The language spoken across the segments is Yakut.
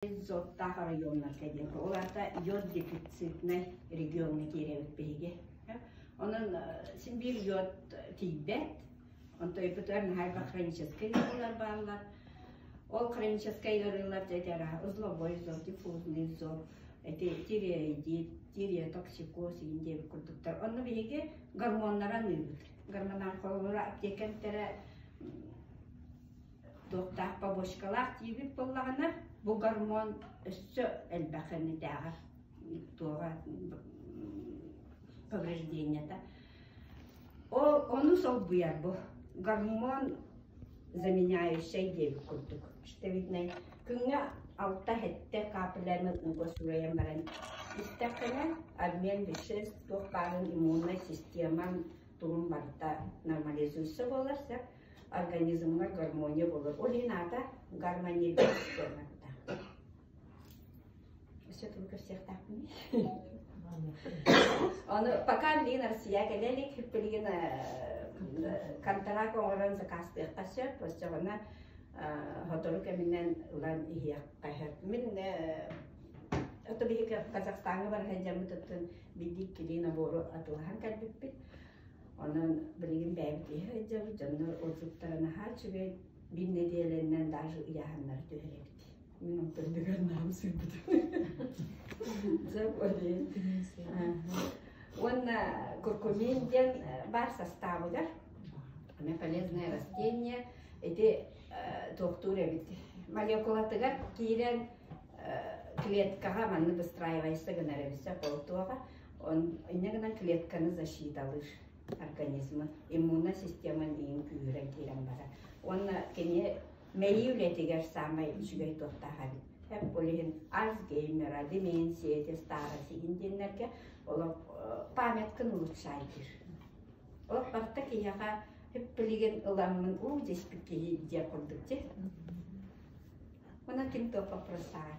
Зоттаах оройуоннарга диэн. Ол аата йод дефицитнай региоҥҥа киирэбит биһиги. Онон син биир йод тиийбэт. Онтон өйбүтүгэр наһаа элбэх хроническай ыарыылар бааллар. Ол хроническай ыарыылар дьэ узловой зоб, диффузный зоб, эти тиреоидит, тиреотоксикоз иин диэбит курдуктар. Онно биһиги гормоннары аныыбыт. Гормонал холобура аптека эмтэрэ туохтаах побочкалаах диибит буоллаҕына, бу гормон өссө элбэх иннитээҕэр туоҕа повреждениета. Ол ону солбуйар бу гормон заменяющай диэбит курдук. Щитовиднай күҥҥэ алта-сэттэ капляны ууга суруйан баран истэххинэ обмен веществ туох баарын иммуннай системаҥ тугун барыта нормализуется буолар сөп организмҥа гармония буолар. Ол иһин аата гармония диэн ааттаах. Өссө тугу көрсүөхтээхпиний? Ону пока билигин Россия кэлэ илик, билигин контракт оҥорон заказтыахха сөп, оччоҕуна сотору кэминэн ылан иһиэххэ сөп. Мин ото биһиги Казахстаҥҥа бара сылдьаммытыттан биирдии-иккилии набору атыылаһан кэлбиппит. Онон билигин бэйэбит иһэ сылдьабыт, дьоннор отзывтара наһаа үчүгэй, биир нэдиэлэннэн даже ыйааһыннары түһэрэбит. Мин онтон үрдүгэр наһаа сыыппытым. Дьэ, олейн. Уонна куркумин диэн баар састаабыгар эмэ полезное растение ити туохтуур эбит. Молекулатыгар киирэн клеткаҕа маннык выстраивайся гынар эбит сөп ол туоҕа Инньэ гынан клетканы защиталыыр организмы, иммуннай системан иин күүһүрэн киирэн барар. Уонна кини мэйии үлэтигэр саамай үчүгэй туохтаах эбит. Ол иһин Альцгеймера, деменция, старость иһин диэннэргэ олох памяткын улучшайдыыр. Олох барыта киһиэхэ билигин ыламмын уу дьиспит киһи диэх курдук дии. Онон ким туох вопростааҕый?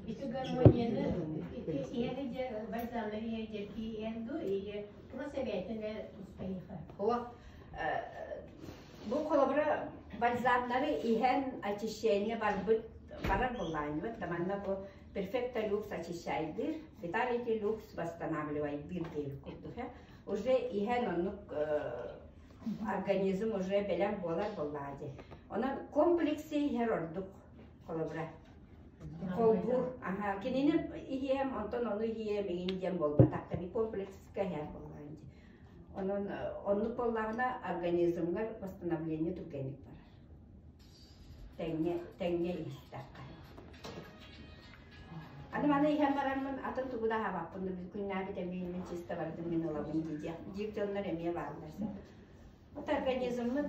Ити гармонияны ити иһэни дьэ бальзамнар иһэ дьэ иһэн ду или просто бэйэтин эрэ туспа иһэ. О, бу холобура бальзамнары иһэн очищение барбыт барар буллаанньыбыт да манна бу перфекта люкс очищайдыыр, виталити люкс восстанавливайдыыр диэбит курдук уже иһэн оннук организм уже бэлэм буолар буоллаҕа дии. Онон комплексы иһэр ордук холобура. Холбуур. Аха, кинини иһиэм, онтон ону иһиэм игин диэн буолбатах. Кини комплекска иһэр буоллаҕа дии. Онон оннук буоллаҕына организмҥар восстановление түргэнник барар. Тэҥҥэ, тэҥҥэ иһиттэххэ. Аны маны иһэн бараммын атын тугу да аһаабаппын да күннээбит эмиэ мин чисто бардым мин ылабын диэх диир дьоннор эмиэ бааллар. Вот организммыт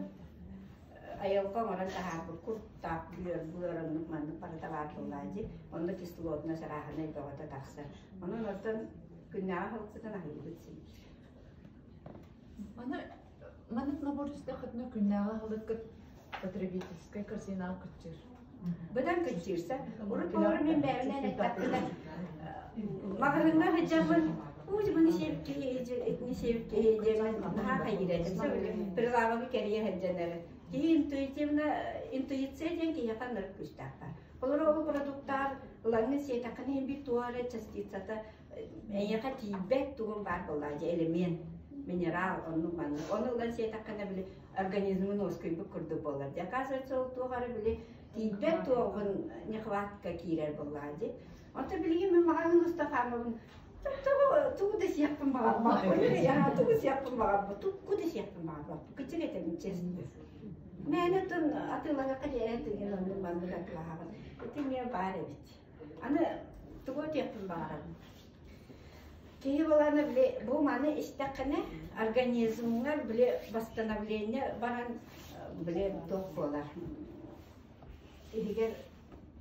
айылҕа оҥорон таһаарбыт куртах, бүөр, быар оннук маннык барыта баар буоллаа дии. Онно кислотность арааһынай бөҕөтө тахсар. Онон оттон күннээҕи аһылыкпытын аһыйбыт син. Маны маннык набор түстэххитинэ күннээҕи аһылыккыт потребительскай корзинаҕа кыччыыр. Быдан кыччыырса. Урут буолар мин бэйэбинэн эттэхпинэ маҕаһыыҥҥа сылдьаммын уу маны сиэбит киһи итини сиэбит киһи диэн наһаа хайыыр этим. Прилавогы кэрийэ сылдьан эрэ. Киһи интуитивно интуиция диэн киһиэхэ ынырык күүстээх баар. Олору ол продуктаар ылаҥҥын сиэтэххинэ иһин биир туох эрэ частицата эйиэхэ тиийбэт тугун баар буоллаҕа дьэ элемент, минерал оннук маннык. Ону ылан сиэтэххинэ били организмын уоскуйбут курдук буолар дии. Оказывается, ол туох эрэ били тиийбэт туоҕун нехватка киирэр буоллаҕа дии. Онтон билигин мин маҕаһыын уста хаамабын тугу да сиэхпин баҕарбаппын. Тугу сиэхпин баҕарбат, тугу да сиэхпин баҕарбаппын. Кыччык этэбин честно. Мээнэ тын атыылаһыахха диэн тыгын оннук маннык атыылаһабын. Ити эмиэ баар эбит. Аны тугу этиэхпин баҕарабын? Киһи буолаана били бу маны истэххинэ организмҥар били восстановление баран били туох буолар иһигэр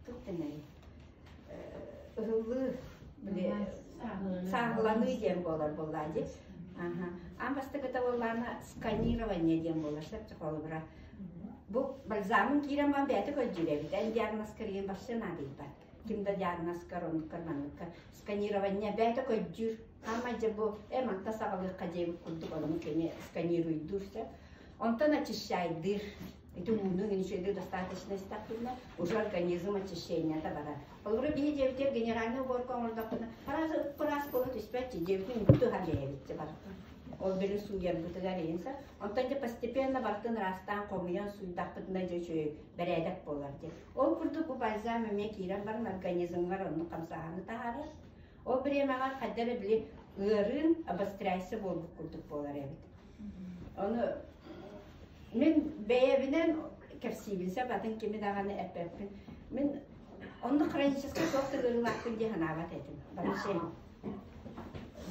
туох дэнэрий ыһыллыы били сааһыланыы диэн буолар буоллаа дии аан бастакыта буоллаана сканирование диэн буолар сөп холобура бу бальзамын киирэн баран бэйэтэ көрдүүр эбит эн диагнозкар иһин вообще наадыйбат ким да диагнозкар оннуккар манныккар сканирование бэйэтэ көрдүүр хаамай дьэ бу э манта саҕалыахха диэбит курдук ону кини сканируйдуур сөп. Онтон очищайдыыр. Ити ууну үчүгэйдик достаточно истэхпинэ, уже организм очищениета барар. Холобура, биһи дьиэбитигэр генеральный уборка оҥордохпуна, араас ыраас буола түспэт дьиэбитин үнтү ыһан бэйэбит барытын. Ол били сууйарбытыгар иһин Онтон дьэ постепенно барытын ыраастаан хомуйан сууйдахпытына дьэ үчүгэй бэрээдэк буолар диэн. Ол курдук бу бальзам эмиэ киирэн баран организмҥар оннук хамсааһыны таһаарар. Ол бириэмэҕэ хайда эрэ били ыарыын обостряйся буолбут курдук буолар эбит. Ону мин бэйэбинэн кэпсиибин сөп, атын кими даҕаны эппэппин. Мин онно хроническай туох да ыарыылаахпын дии санаабат этим. Вообще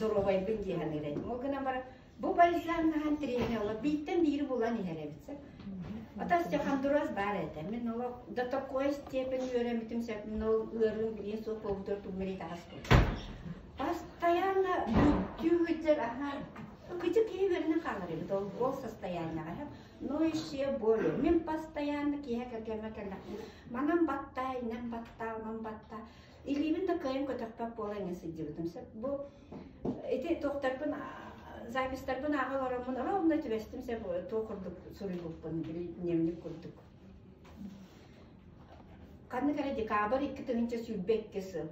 доруобайбын дии саныыр этим. Ол гынан баран бу бальзамнаһан тренер ола бииртэн биири булан иһэр эбит сөп. Остеохондроз баар этэ. Мин олох до такой степени үөрэммитим сөп. Мин ол ыарыым билиэн суох буолбутугар туммери таҕас Постоянно бүттүү аха кыдьык киһи үөрэнэн хаалар эбит ол ол состояниеҕа ноющие боли мин постоянно киэһэ кэргэммэр кэллэхпинэ манан баттаа инэн баттаа онон баттаа илиибин да кыайан көтөхпөт буола иҥэ сылдьыбытым сөп бу ити туохтарбын записьтарбын ааҕа олороммун ровно түбэстим сөп туох курдук суруйбуппун били дневник курдук ханнык эрэ декабрь 2022 сыл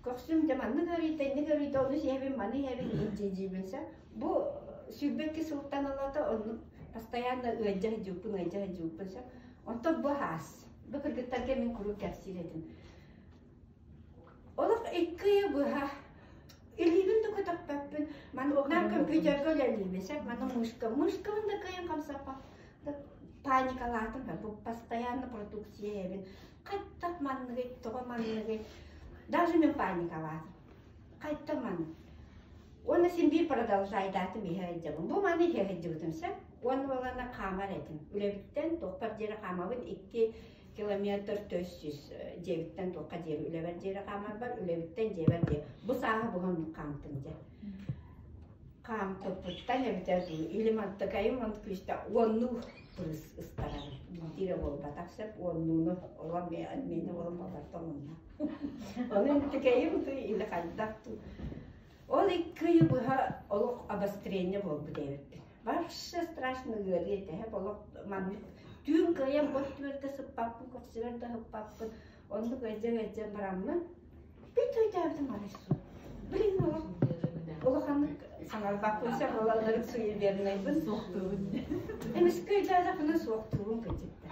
Көхсүм дьэ маннык ыарыйда, инник ыарыйда, ону сиэбин, маны иһэбин, илдьиидьиибин сөп. Бу 22 сылтан ылата оннук постоянно ыалдьа сылдьыбыппын, ыалдьа сылдьыбыппын сөп. Онтон бу аас. Бу кыргыттарга мин куруук кэпсиир этим. Олох икки ыйы быһа илиибин да көтөхпөппүн. Маны компьютерга үлэлиибин сөп. Маны мышка. Мышкабын да кыайан хамсаппат. Паникалаатым. Бу постоянно продукция эбин. Хайдах манныгый, тоҕо манныгый? Даже мин паникалаатым. Хайдах маннык? Уонна син биир продолжайдаатым иһэ сылдьабын. Бу маны иһэ сылдьыбытым сөп. Уонна буолана хаамар этим. Үлэбиттэн туохпар диэри хаамабын 2 километр 400 дьиэбиттэн туохха диэри үлэбэр диэри хаамарбар, үлэбиттэн дьиэбэр диэри. Бу сааһы буһан хаамтым дьэ. Хаампыппыттан эбитэ дуу, или мантыкайым он күүстэ уоннуу пырыс ыстарар. Биирдиирэ буолбатах сөп, уоннууну олор миэнэ буолан балартан онно. Ону интикэйим туу или хайдах туу. Ол икки ыйы быһа олох обострение буолбут эбиппин. Вообще страшно ыарыы этэ, олох маннык түүн кыайан бот түөртэ сыппаппын, көхсүбэр да сыппаппын. Оннук ыалдьан-ыалдьан бараммын, бүт өйдөөбүтүм арай суох. Билин олох улаханнык саҥарбаппын сөп, оланнарык суевернайбын. Суохтуубун. Эмискэ өйдөөтөхпүнэ суохтуубун кырдьыкта.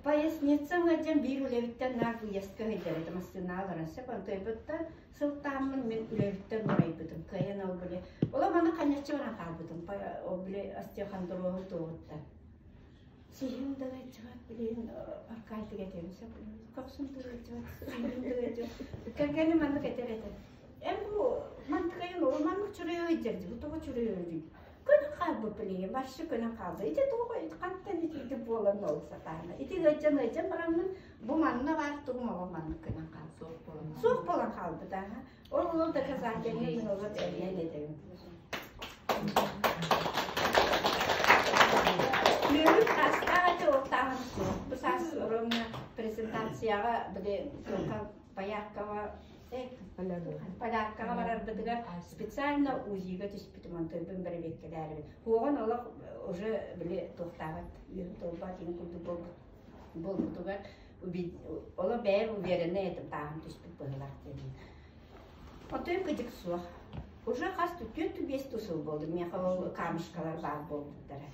Поясницам ыалдьан биир үлэбиттэн наар выездка сылдьар этим, массыынаҕа олорон сөп. Онтуйбуттан сылтааммын мин үлэбиттэн бурайбытым. Кыайан ол били, ола маны ханньаччы баран хаалбытым. Ол били остеохондроһум туоҕуттан. Сиһим да ыалдьыбат, билигин аркаайтык этиэм сөп. Көхсүм да ыалдьыбат, сүүһүм да ыалдьыбат. Кэргэним маннык этэр этэ. Эн бу мантыкайын ол маннык чурайа ыалдьар дии, бу тоҕо чурайа ыалдьый? Көнөн хаалбыт билигин, вообще көнөн хаалбыт. Ити тоҕо хантан итирдик буолан ол сатаана. Ити ыалдьан ыалдьан бараммын, бу манна баар тугум оҕо маннык көнөн хаалбыт. Суох буолан. Суох буолан хаалбыт аха. Ол ол доказательнай мин олор эрийэн этэбин. Үөрүү таастаах этэ, ол тааһын суох. Бу саас ровно презентацияҕа били Пояркова Поляркаҕа барарбытыгар специально УЗИга түспүтүм, онтуйбун бэрэбиэркэлээрибин. Хуоҕан олох уже били туохтаабат, үөрүү туолбат иин курдук буолбут буолбутугар олох бэйэм увереннай этим тааһым түспүт быһыылаах диэн. Оттон кыдьык суох. Уже хас түөрт биэс сыл буолду миэхэ ол камушкалар баар буолбуттара.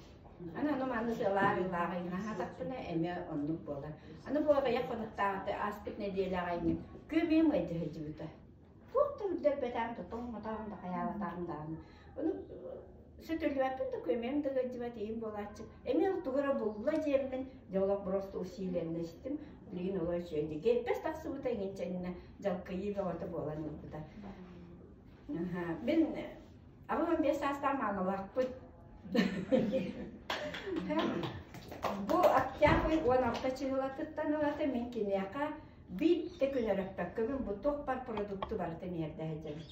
Аны ону маны сыалаар ыылааҕа аһаатахпына эмиэ оннук буолар. Аны бу аҕыйах хонуктааҕыта ааспыт нэдиэлэҕэ иннин күөмэйим ыйда сылдьыбыта. Туох да үрдэрбэтэҕим да тоҥмотоҕум да хайаабатаҕым даҕаны. Ону сөтөллүбэппин да күөмэйим да ыалдьыбат иһин буолааччы. Эмиэ ол тугу эрэ булла диэммин, дьэ олох просто усиленно истим. Билигин олох үчүгэй дии. Герпес тахсыбыта иҥинчэннэ дьалкыйыы бөҕөтө буолан ылбыта. Мин 85 саастаах маанылаахпыт. Бу октябрь 16 чыһылатыттан ылата мин киниэхэ биир да күн өрөппөккөбүн бу туох бар продукты барытын иһэрдэ сылдьабын.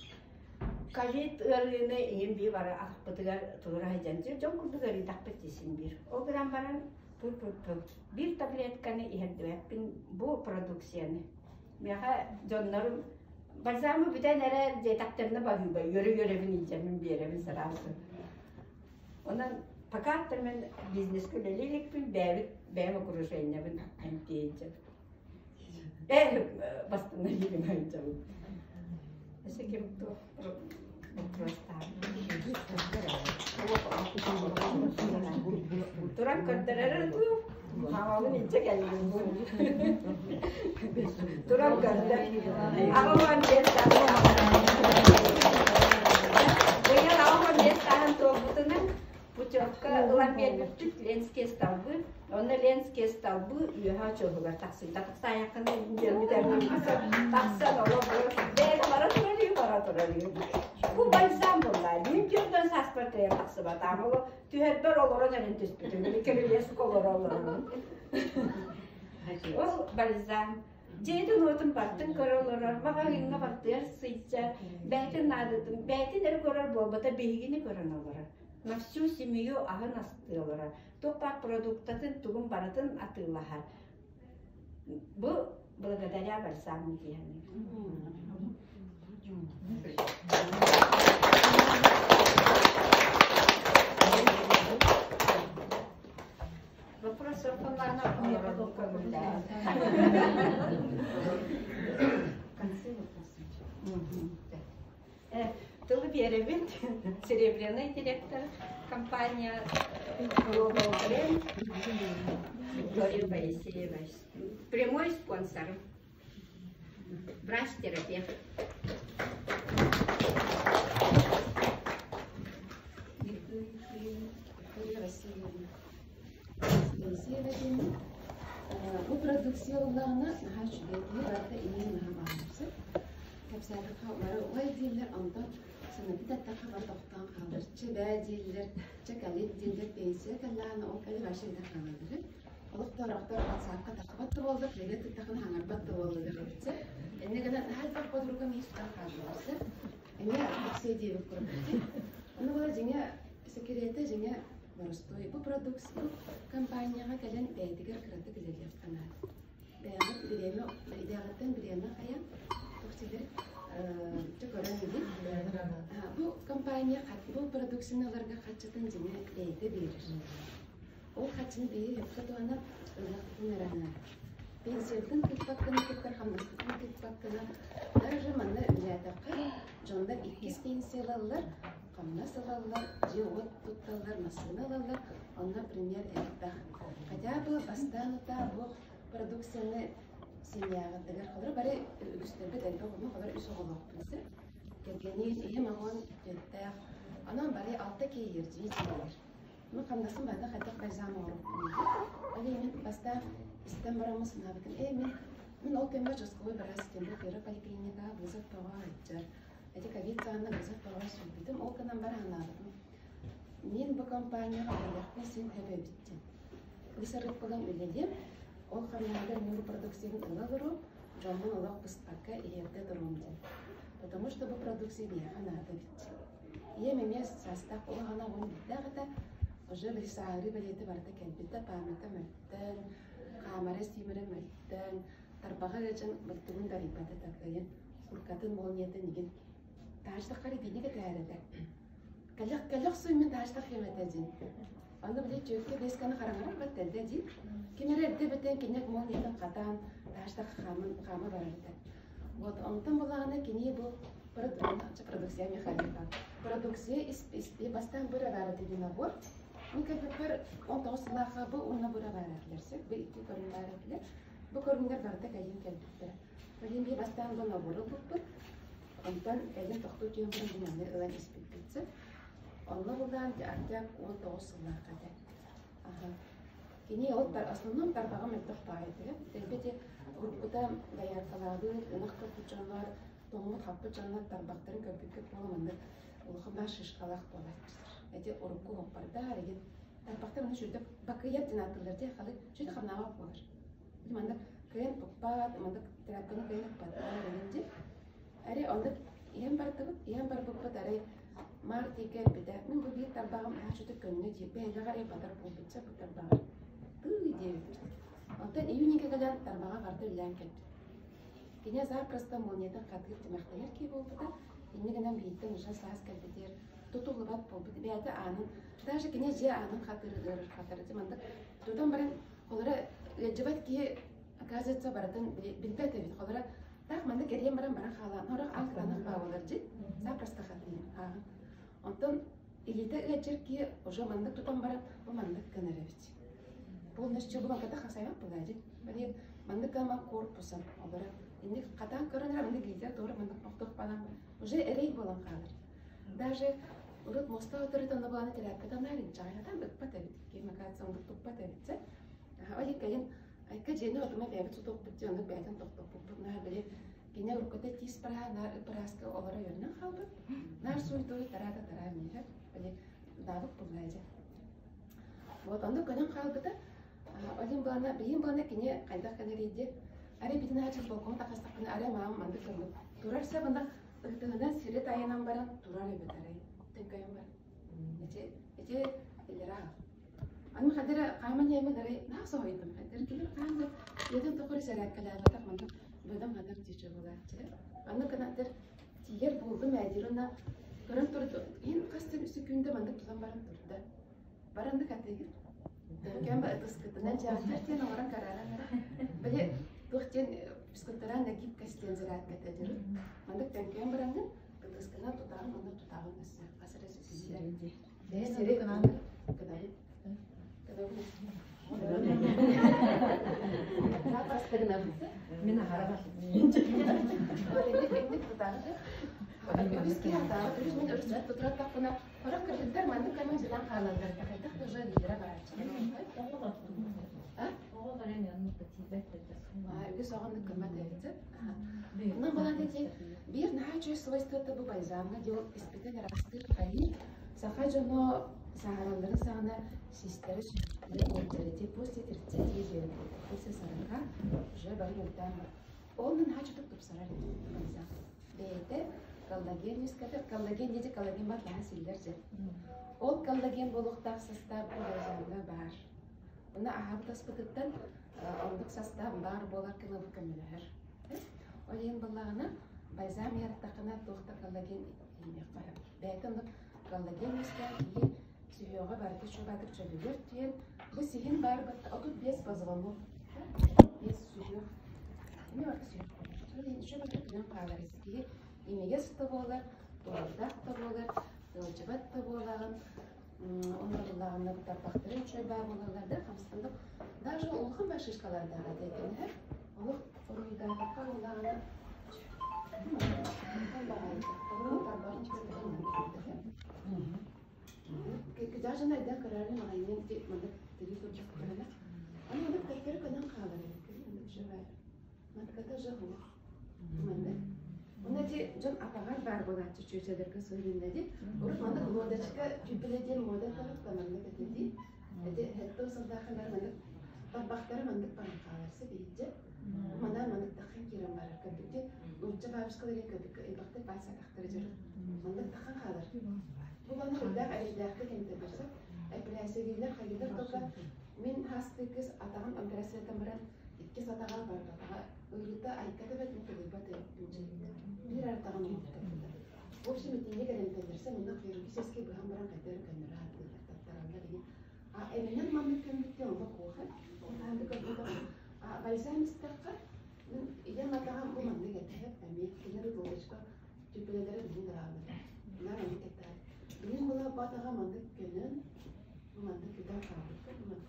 Ковид ыарыыны ийэм биир бары атахпытыгар тура сылдьан дьон курдук ыарыйдахпыт дии син биир. Ол гынан баран пу-пу-пу биир таблетканы иһэрдибэппин бу продукцияны. Миэхэ дьоннорум бальзамы бүтэн эрэ диэтэхтэринэ баһыыба үөрэ-үөрэбин илдьэммин биэрэбин сразу. Онон Пока мен бизнеске үлэлии иликпин, бэйэбит бэйэм окружениебын эмтиэйдьэбин. Восстановили сылдьабын. Өссө ким туох боппуруостаах? Туран көрдөрөрө дуу? Хаамабын илдьэ кэллим бу. Туран көрдөр. 85 Быйыл 85 сааһын туолбутунан путевка ылан биэрбиппит Ленские столбы. Онно Ленские столбы үөһэ очуоһугар тахсыыта тахсаайаххына диэн тахсан олох бэйэтэ бара турар үһү бара турар үһү. Бу бальзам буолла. Мин 40 сааспар кыайан тахсыбатаам. Ол түһэрбэр олорон эрэн түспүтүм. Били кирилиэскэ олоро олороммун. Ол бальзам. Дьиэтин уотун бартын көрө олорор, маҕаһыыҥҥа бартыгар сылдьар, бэйэтин наадатын, бэйэтин эрэ көрөр буолбата биһигини көрөн олорор. На всю семью аһын астыы олорор. Туох баар продуктатын тугун барытын атыылаһар. Бу благодаря бальзаму диэни. Вопрос Тылы биэрэбит серебряный директор компания Global Brand Виктория Моисеева. Прямой спонсор. Врач-терапевт. Виктория Васильевна. Моисеева диэн бу продукция ыллаҕына наһаа үчүгэй киһи барыта иҥин наһаа баҕарсык. Кэпсээтэххэ бары ой дииллэр, онтон санапит эттэххэ бары тохтоон хаалар. Чэ бээ дииллэр, чэ кэлин дииллэр, пенсия кэллэҕинэ ол кэлин вообще да хаалаллар. Олохтоохтор ватсапка тахсыбат да буоллар, привет ыттахына хаҥарбат да буоллар эбитсэ. Инньэ гынан наһаа элбэх подругам иис тутан хааллылар. Эмиэ Алексей диэбит курдук. Ону була дьиҥэ секретэ дьиҥэ боростуой. Бу продукция компанияҕа кэлэн бэйэтигэр кыратык үлэлиэххэ наада. Бэйэҕит бириэмэ идэҕиттэн бириэмэ хайан туох дьэ көрөн илин. Бу компания бу продукцияны ыларга хаччытын дьиҥэ бэйэтэ биэрэр. Ол хаччыны биһиги сөпкө туһанан ылыахпытын эрэ наада. Пенсиябытын тыыппаккына кыттар, хамнаспытын тыыппаккына, даже манна үлэлээтэххэ, дьоннор иккис пенсия ылаллар, хамнас ылаллар, дьиэ-уот тутталлар, массыына ылаллар, онно пример элбэх. Хотя бы бастаан утаа бу продукцияны семьяҕытыгар холоро бары үгүстэрбит элбэх оҕону холоро үс оҕолоохпун сир. Кэргэниин иһим оҕон түөттээх. Онон бары алта киһи дьиэ дьиэлэр. Ну, хамнасым баада хайдах бальзам оҥоруохпунуй? Ол иһин мин бастаан истэн бараммын санаабытым, ээ мин мин ол кэмҥэ участковай быраас этим, бу Вера поликлиникаҕа вызов бөҕө сылдьар. Ити ковид саҕана вызов бөҕө сүүрбүтүм, ол гынан баран санаабытым, мин бу компанияҕа үлэлиэхпин син сөп эбит диэн. Бу үлэлиэм, ол хамнаһыгар мин бу продукциябын ыла олоруом, дьоммун олох быспакка иһэрдэ туруом диэн. Потому что бу продукция биһиэхэ наада эбит. Ийэм эмиэ саастаах улахана 11-дээх этэ, уже били сааһырыы бэлиэтэ барыта кэлбитэ, памята мөлтөөн, хаамара-сиимэрэ мөлтөөн, тарбаҕа ыалдьан быттыгын да арыйбат этэ кыайан, куркатын молниятын игин тааждаххар итинник этээр этэ. Кэлэх кэлэх суймун тааждах кэм этэ дьин. Аны били түөккэ биэсканы хараҥарар баттэлдэ дии. Ким эрэ эрдэ бүтэн кинек молниятын хатаан тааждах хааман хаама барар этэ. Вот онтон булаҕына кини бу продукция механика. Продукция бастаан бу эрэ баар этэ набор. Мин кэлбиппэр 19 сыллаахха бу уонна бу эрэ баар этилэр сөп. Бу икки көрүҥ баар этилэр. Бу көрүҥнэр барыта кэлин кэлбиттэрэ. Кэлин би бастаан бу набору ылбыппыт. Онтон кэлин тохтуу түһэн баран бу маны ылан испиппит сөп. Онно булаан артыак 19 сыллаахха этэ. Аха. Кини ол основном тарбаҕа мөлтөх баҕайы этэ. Дэлби уруккута дояркалаабыт, ынах көрбүт дьоннор, тоҥмут-хаппыт дьоннор тарбахтарын көрбүккүт буола маннык улахан баар шишкалаах буолааччылар. Эти урукку уоппардар, эгин тарбахтар оны сүрдэ бакыйар диэн ааттыыллар дии халы сүрдэ хамнаабат буолар. Маннык кыайан туппат, маннык тряпканы кыайан ыкпаттар эгин дии. Ари оннук иһэн бардыбыт, иһэн барбыппыт арай Март ыйга элбитэ. Мин бу биир тарбаҕым аһа көннө дии, бэйэлэҕэ эрэ батар буолбутча бу тарбаҕар. Тыы диэбиппит. Онтон июньга кэлэн тарбаҕа барыта үллээн кэлбит. Кини запросто молниятын хатыыр тимэхтэһэр киһи буолбута. Инньэ гынан бииртэн уже саас кэлбитигэр Тутуллубат буолбут. Бэйэтэ аанын, даже кини дьиэ аанын хатырыгар хатыры маннык тутан баран холоро ыалдьыбат киһи оказывается барытын билбэт эбит. Холоро так маннык кэрийэн баран баран хаалаан орох аан кытаанах баалалар дьи запросто хатыйын ааҕын. Онтон илиитэ ыалдьар киһи уже маннык тутан баран бу маннык гынар эбит. Полностью бу манката хасайбат буолаа дьи. Блин, маннык гама корпусом олоро. Инник хатаан көрөн эрэ маннык илиитэ туора маннык мохтох банан уже эрэй буолан хаалар. Даже урут муоста отырыт онно буолан тирээппит анаар инчэҕэй ыппат эбит. Ким оказывается оннук туппат эбит. Ол кэлин айка дьиэни отума бэйэбит сутуохпут дии оннук бэйэтин тохтоппуппут. Наар били кини уруккута тиис параа наар ыпырааска олоро үөрэнэн хаалбыт. Наар суй-туй тараата тараа миэхэ били даабык буллаа дьэ. Вот оннук көнөн хаалбыта. Олин буолана билин буолана кини хайдах кэнэрийди. Аре битин аачыр балкон тахастахпына аре маам мандык гыммыт. Турар сабына ытыһынан сири тайынан баран турар эбит арай. Тыҥкайан бар. Ити ити илера. Аны хадара хааман иэмин арай наа соһуйдум. Хадара килер хаан да ятын тохор сэрээккэлээбэтэх маннык бөдөҥ хадар дьичэ буолааччы. Аны кынаттар тиийэр буолдум ээдир уонна көрөн турду. Иин хас да секунда маннык тутан баран турда. Бараннык атыгыр. Кэм ытыскытынан чаастар диэн оҥорон карааран били туох диэн физкультуральная гибкость диэн зарядката дьөрү. Маннык төҥкөйөн бараҥҥын ытыскынан тутаҕын уонна тутаҕын өссө хас эрэ секунда. Сири гынан гынабын. Гынабын. Запросто гынабын. Мин аһара Инник тутаҕын. Үгүс киһи атааҕы үгүс мин өрүс тутураттахпына Орох кыргыттар маннык кэмҥэ дьидан хаалаллар хайдах да уже лидера барааччы. Үгүс оҕоннук гыммат эбит. Онон балан ити биир наһаа үчүгэй свойствота бу бальзамҥа диэл испитин ыраастыыр хайыы саха дьоно сааһыралларын саҕана систэрэ сүһүөхтэрэ ыалдьар после 30 диэн после 40 уже бары мөлтөөн бар. Ол наһаа чутук тупсарар эбит бальзам. Бэйэтэ коллаген үөскэтэр. Коллаген диэти коллаген бар наһаа силлэр дьэ. Ол коллаген буолуохтаах састаап бу бальзамҥа баар. Уна аһаабыт аспытыттан оннук састаап баар буолар гына бу көмөлөһөр. Ол иһин буоллаҕына бальзам ярыттаххына туох да коллаген иҥиэххэ сөп. Бэйэтэ оннук коллаген үөскээн киһи сүһүөҕэ барыта чугаатык чөлүгэр түһэн бу сиһин баар 35 позвонок 5 сүһүөх эмиэ барыта сүһүөх үчүгэй күнүн хаалар киһи имигэс да буолар, туордаах да буолар, ыалдьыбат да буолаҕын, оннобуллаҕына тарбахтара үчүгэй баа буолаллар да хамсаннык даже улахан баа шишкалардаах этэ этинэ олох уруһуйдаатахха буоллаҕына Даже найда көрөрүн маҕайнын ти маннык тири курдук көрөнө. Аны маннык төттөрү көнөн хаалар эбит. Маннык үчүгэй. Манныката уже хуох. Маннык. Уна ти дьон атаҕар баар буолааччы чүөчэлэргэ суруйунна ди. Урут маннык лодочка түбүлэ диэн мода таҕыт маннык этэ ди. Эти хэтто сылдаахалар маннык тарбахтара маннык баран хаалар сэ биһиджэ. Манаа маннык таххан киирэн барар көрдүк. Нуучча бабушкалар көрдүк элбэхтик бааса атахтара дьөрү. Маннык таххан хаалар. Бу маннык үрдээх эрэйдээхтик эмтэнэрсэ. Эпэрээссийэлииллэр хайыылар только мин хастыы кыз атаҕын операциятын баран иккис атаҕа барбатаҕа ыарыыта айка да бэт тулуйбат биир артаҕын оҥортор. В общем, итинник эрэнтэллэрсэ манна хирургический быһан баран хайда эрэ көннөрө сатыыллар, таттараллар игин. А эминэн маннык көммүттэ онно кофе. Онно көрбөтөх. А бальзам истэххэ, мин ийэм атаҕам бу маннык этэ, эмиэ кинилэр лодочка түппүлэлэрэ билин даҕаны. Наар маннык этэ. Билин була бу атаҕа маннык көнөн, бу маннык күтэн хаалбыкка, бу маннык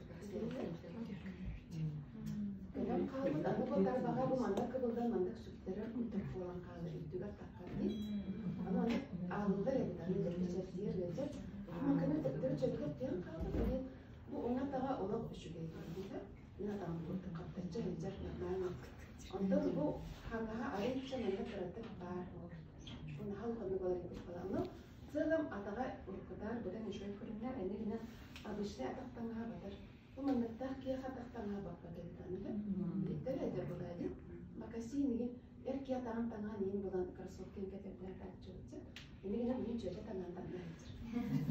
көнөн хаалбыт, аны бу тарбаҕа бу маннык кыбыллан маннык сүктэрэр курдук буолан хаалар үрдүгэр таххар дии. Аны маннык аалыллар эбит, аны чэрдийэр ыалдьар. Маканы төттөрү чөлүгэр түһэн хаалбыт, ол бу уҥа атаҕа олох үчүгэй диэтэ. Мин атаҕым курдук хаптаччы сылдьар нормально. Онтон бу хаҥаһа арыйча манна кыратык баар. Бу наһаа улаханнык буолар эбит буолла. В целом атаҕа уруккутаар быдан үчүгэй көрүҥнээх, инньэ гынан обычный атах таҥаһа батар. Бу манныктаах киһиэхэ атах таҥаһа баппат эбит аны. Биттэр эдэр буолаа дии. Мокасин игин эр киһи атаҕын таҥаһын иин булан кроссовкин кэтэрдэр тааччыбытча. Инньэ гынан мин чүөчэ таҥаһын таҥна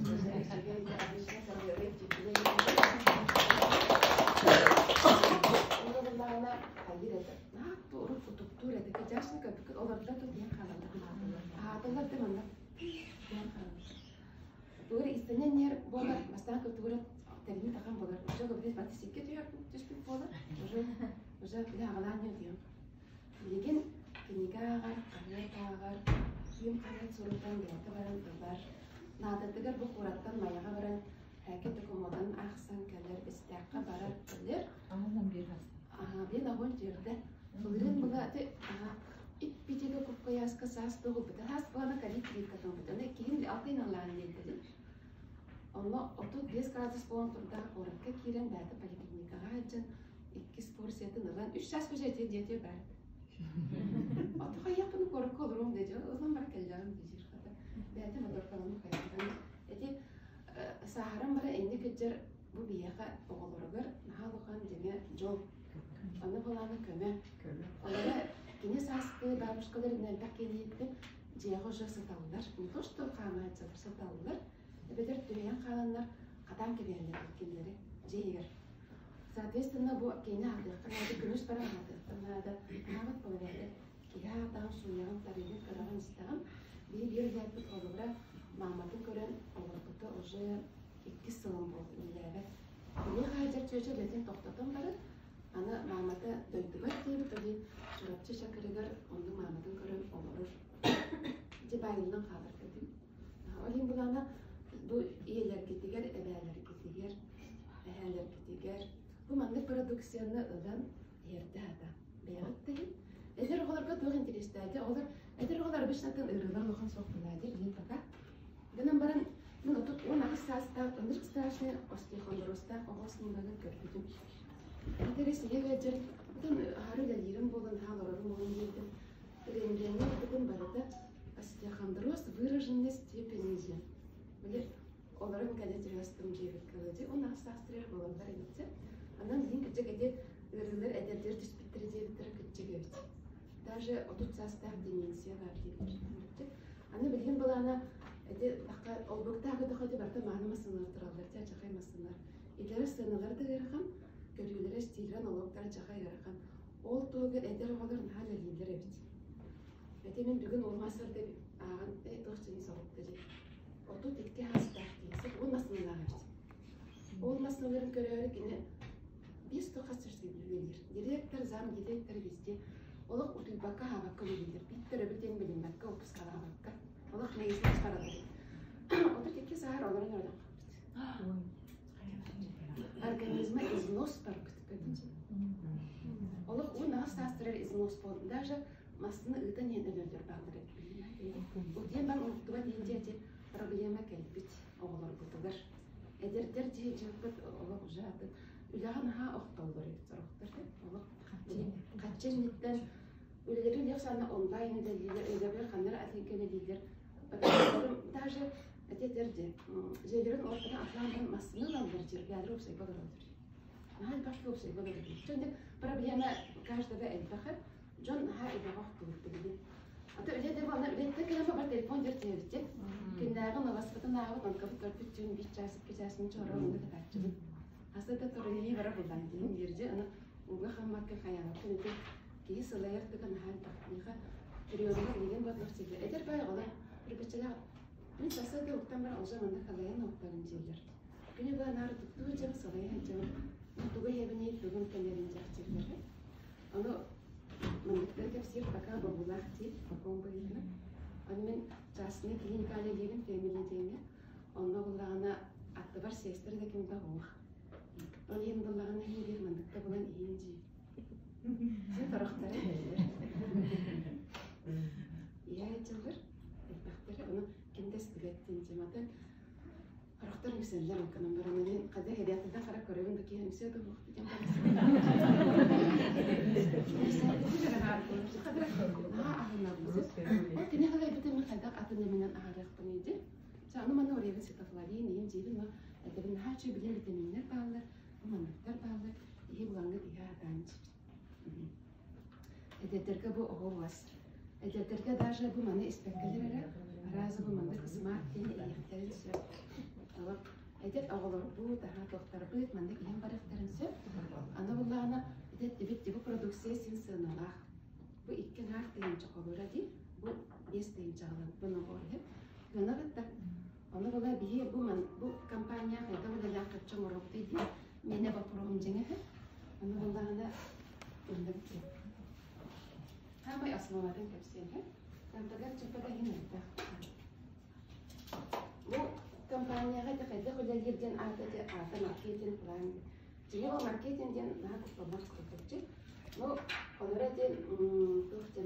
сылдьар. Обычно сарыарай Ууруллаҕына хайыр этэ. Наһаа урут утуктуур этэ. Кыдьаашны көрбүккүт олордо тут диэн хаалаллар. Аатылар да манна диэн хаалаллар. Тугура истанньар буолар, бастаан тугура тэрини тахан буолар. Уже биле баты сикке түһэр түспүт буолар. Уже уже биле аҕалаан диэн. Билигин кинигэ ааҕар, хаһыат ааҕар, киин хаһыат сурутан бэйэтэ баран ылар. Наадатыгар бу куораттан Майаҕа баран һээкэ докумуонун аахсан кэлэр, Бэстээххэ барар кэлэр. Аһаа, огонь тиэрдэ. Былырыын была иппитигэ купкайааска саас тугулбута. Саас буолана ковид прививкатын ылбыта. Киһин алтын аллаан диэбитин. Онно 35 градус буолан турдаах куоракка киирэн бэйэтэ поликлиникаҕа сылдьан иккис порциятын ылан үс чаас бюджете диэтиэ баар. Ото хайыахпын куоракка олоруом дии, ылан бара кэллэҕим дии хата. Бэйэтэ моторкаларын хайаан. Эти сааһыран бара инник кыдьар бу биһиэхэ оҕолоругар наһаа улахан дьиҥэ дьол. Аны былаана көмө. Олора кини саастыы бабушкалар элбэх киэнииттэн дьиэҕэ уже сыталлар. Не то что хаамааччылар сыталлар. Эбэтэр түһэйэн хааланнар хатаан кэбиһэллэр кинилэри дьиэ иһигэр. Соответственно, бу киэни аһатыахха наада, күнүс баран аһатыахха наада. Аһаабат буолар киһи аатаҕын, сууйаҕын, тарыыгын, кыраҕын истэҕин. Биһи биир үлэһиппит холобура мааматын көрөн олорбута уже иккис сылын буолла үлэлээбэт. Кини хаадьар чүөчэ үлэтин тохтотон баран, аны маамата дойдубар диэбит, ол Чурапчы Чакырыгар онно мааматын көрөн олорор. Дьэ баайыллан хаалар кэтим. Ол иһин былаана бу ийэлэргитигэр, эбээлэргитигэр, эһээлэргитигэр бу маннык продукцияны ылан иһэрдэ аата. Бэйэҕит да иһин. Эдэр оҕолорго туох интэриэстээти? Оҕолор эдэр оҕолор обычно ыарыылар улахан суох буолаа дии, билин пока. Гынан баран мин 38 саастаах ынырык страшный остеохондрозтаах оҕо снимогын көрбүтүм. Интэриэс ийэ ыалдьар, потом аһары үлэлиирим буолан, аһа олорорум буолан диэбитим. Рентгеҥҥэ барбытым барыта остеохондроз выраженной степени диэн. Били олорон кэлэ түһэстим диэбиккэ дии. 18 саастарыгар буолаллар эбит. Онон билин кырдьык ити ыарыылар эдэрдэр түспүттэрэ диэбиттэрэ кырдьык эбит. Даже 30 саастаах деменция баар диэбиттэр. Аны билигин былаана ити олбуктаах көтөхөтү барыта мааны массыыналар тураллар, чахай массыыналар. Итилэр сыаналара да ыарахан, көрүүлэрэ, стилэрэ, нолуоктара чахай ыарахан. Ол туһугар эдэр оҕолор наһаа үлэлииллэр эбит. Ити мин бүгүн уолмаасарда ааҕан туох дьиҥи соһутта дии. 32 саастаах киһи ол массыыналаах эбит. Ол массыыналарын көрөөрү кини биэс хас үлэлиир. Директор, зам директор везде. Олох утуйбакка, аһаабакка үлэлииллэр. Биир өрөбүл диэн билиммэккэ, отпускалаабакка. Олох наизусть бараллар. 32 сааһар олорон өлөн хаалбыт. Организма износ барбыт. Олох 18 саастарыгар износ буолла. Даже массыына ыытан иһэн өлөллөр бааллар эбит. Диэн бар уһуктубат иһин дьэ проблема кэлбит оҕолорбутугар. Эдэрдэр дьиэ дьылбыт олох уже атын үлэҕэ наһаа охтоллор эбит сорохтор олох хаччы инниттэн үлэлэрин үлэх саана онлайн үлэлииллэр, өйдөбүл ханнар атын үлэлииллэр. Даже этетер дьэ дьиэлэрин ортотун атлаан массыына ылаллар дьиэлэр уопсайга олороллор. Наһаа элбэх уопсайга олорор. Дьон проблема каждого элбэх. Дьон наһаа элбэх охтубут билигин. Ата үлэ де буолна үлэттэн кэлэн бар телефон дьэр тиэбитчи. Күннээҕи новостпытын ааҕабыт, онкабыт көрбүт түүн биир чаас, икки чаас мин чорор онно кытааччыбын. Хаста да турунии бара буллан диин биирдьи аны ууга хаммакка хайаабакка ити киһи сылайар тыга наһаа элбэх. Миэхэ приемҥа билигин бодлох силэр. Эдэр бай оҕолор үрбүччэлээх мин сарсыарда уктан баран уже манна халайан уктарым дииллэр. Күнү быһа наар туттуу дьэм сылайан дьэм тугу иһэбиний, тугун кэлэрин дьахчыллар. Ону манныктары кэпсиир пока бобуулаах дии, сокуон быһыытынан. Аны мин частный клиника үлэлиибин Family диэҥҥэ. Онно буллаҕына аттыбар сиэстэрэ да ким да суох. Ол иһин буллаҕына иһин биир манныкта булан иһин дии. Син торохторо иһэллэр. Ийэ дьыллар элбэхтэрэ. Ону ким да истибэт диэн дьаматын Харахтар үҥсэллэр онканан баран мин хада хедиатыда хара көрөбүн да киһи үҥсэ да буох диэн Ол кини халайбыта мен хайдах атын эминэн аһарыахпын иди. Аны маны оребин светофлавин иин диибин но этэбин наһаа үчүгэй билим витаминнэр бааллар, бу манныктар бааллар, иһи булаҥҥыт иһэ атаан ичибит. Эдэрдэргэ бу оҕо уос. Эдэрдэргэ даже бу маны испэккэлэр эрэ, араас бу маннык смарт диэн иһиэхтэрин сөп. Олох эдэр оҕолорбут, аһаа туохтарбыт маннык иһэн барыахтарын сөп. Аны буллаҕына ити эттибит бу продукция син сыаналаах. Бу 2,5 тыһыынча холура дии, бу 5 тыһыынчаҕалан бу набор иһин. Гына бытта. Ону була биһи бу ман бу компания хайдах үлэлээх харчы оҥоробутуй диэн миэнэ боппуруоһум дьиҥэ. Ону буллаҕына ыллым. Хаамай основатын кэпсиэм. Тантагар чаппада иһин элбэх. Бу компанияҕа ити хайдах үлэлиир диэн аата ити аата маркетинг план. Дьиҥэ ол маркетинг диэн наһаа кутталлаах курдук. Ну, олоро диэн туох диэн